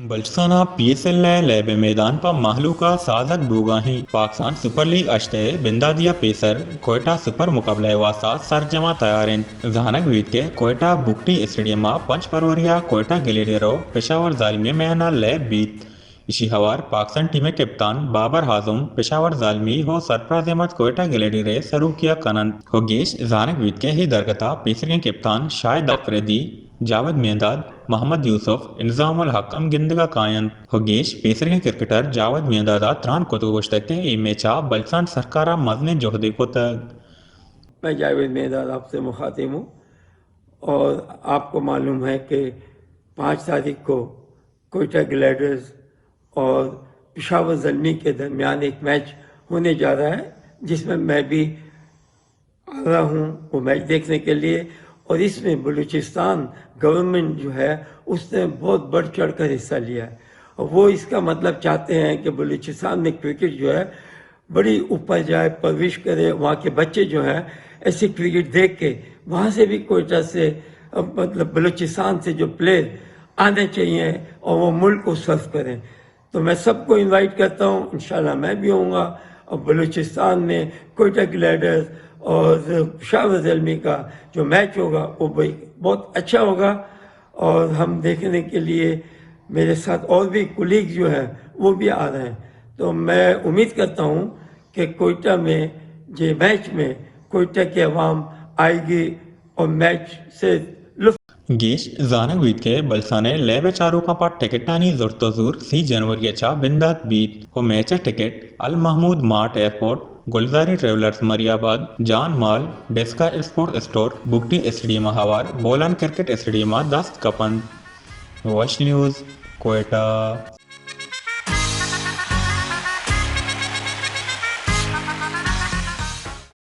بلوچستان ء P S L ء لیب ء میدان پہ مہلوک ء سازگ بوگا انت۔ پاکستان سپر لیگ ہشت ء بنداتی ء پیسر کوئٹہ سپر مقابلہ ء واستہ سرجم ء تیار انت۔ زانگ بیت کہ کوئٹہ بگٹی اسٹیڈیم ء پنچ فروری ء کوئٹہ گلیڈیئر ء پشاور زالمی ء میان ء لیب بیت۔ ایشی ہوار پاکستان ٹیم ء کپتان بابر اعظم، پشاور زالمی ء سرفراز احمد کوئٹہ گلیڈیئر ء سروکی ء کن انت۔ و گیش زانگ بیت کہ اے درگت ء پیسرگیں کپتان شاہد آفریدی، جاوید میانداد، محمد یوسف، انضمام الحق ہم گندگ ء کاینت و گیش پیسرگیں کرکٹر جاوید میانداد ء تران کت و گوشتگ کہ اے میچ ء بلوچستان سرکار ء مزنیں جہدے کتگ۔ میں جاوید میانداد آپ سے مخاطب ہوں اور آپ کو معلوم ہے کہ پانچ تاریخ کو کوئٹہ گلیڈرز اور پشاور زلمی کے درمیان ایک میچ ہونے جا رہا ہے، جس میں میں بھی آ رہا ہوں وہ میچ دیکھنے کے لیے۔ اور اس میں بلوچستان گورنمنٹ جو ہے، اس نے بہت بڑھ چڑھ کر حصہ لیا ہے۔ اور وہ اس کا مطلب چاہتے ہیں کہ بلوچستان میں کرکٹ جو ہے، بڑی اوپر جائے، پرورش کرے، وہاں کے بچے جو ہیں، ایسے کرکٹ دیکھ کے وہاں سے بھی کوئٹہ سے، مطلب بلوچستان سے جو پلیئر آنے چاہیے اور وہ ملک کو سرو کریں۔ تو میں سب کو انوائٹ کرتا ہوں، انشاءاللہ میں بھی ہوں گا۔ اور بلوچستان میں کوئٹہ گلیڈرز اور پشاور زلمی کا جو میچ ہوگا، وہ بھی بہت اچھا ہوگا۔ اور ہم دیکھنے کے لیے، میرے ساتھ اور بھی کولیگ جو ہیں، وہ بھی آ رہے ہیں۔ تو میں امید کرتا ہوں کہ کوئٹہ میں، یہ میچ میں کوئٹہ کی عوام آئے گی اور میچ سے لطف گیش زانگ بیت کہ بلوچستان ء لیب ء چاروکاں پہ ٹکٹانی زرت و زور سی جنوری ء چہ بندات بیت و میچ ء ٹکٹ المحمود مارٹ ایئرپورٹ، گلزاری ٹریولرز مری آباد، جان مال، ڈسکا اسپورٹ اسٹور، بگٹی اسٹیڈیم ء ہوار، بولان کرکٹ اسٹیڈیم ء دست کپ انت۔ وش نیوز، کوئٹہ۔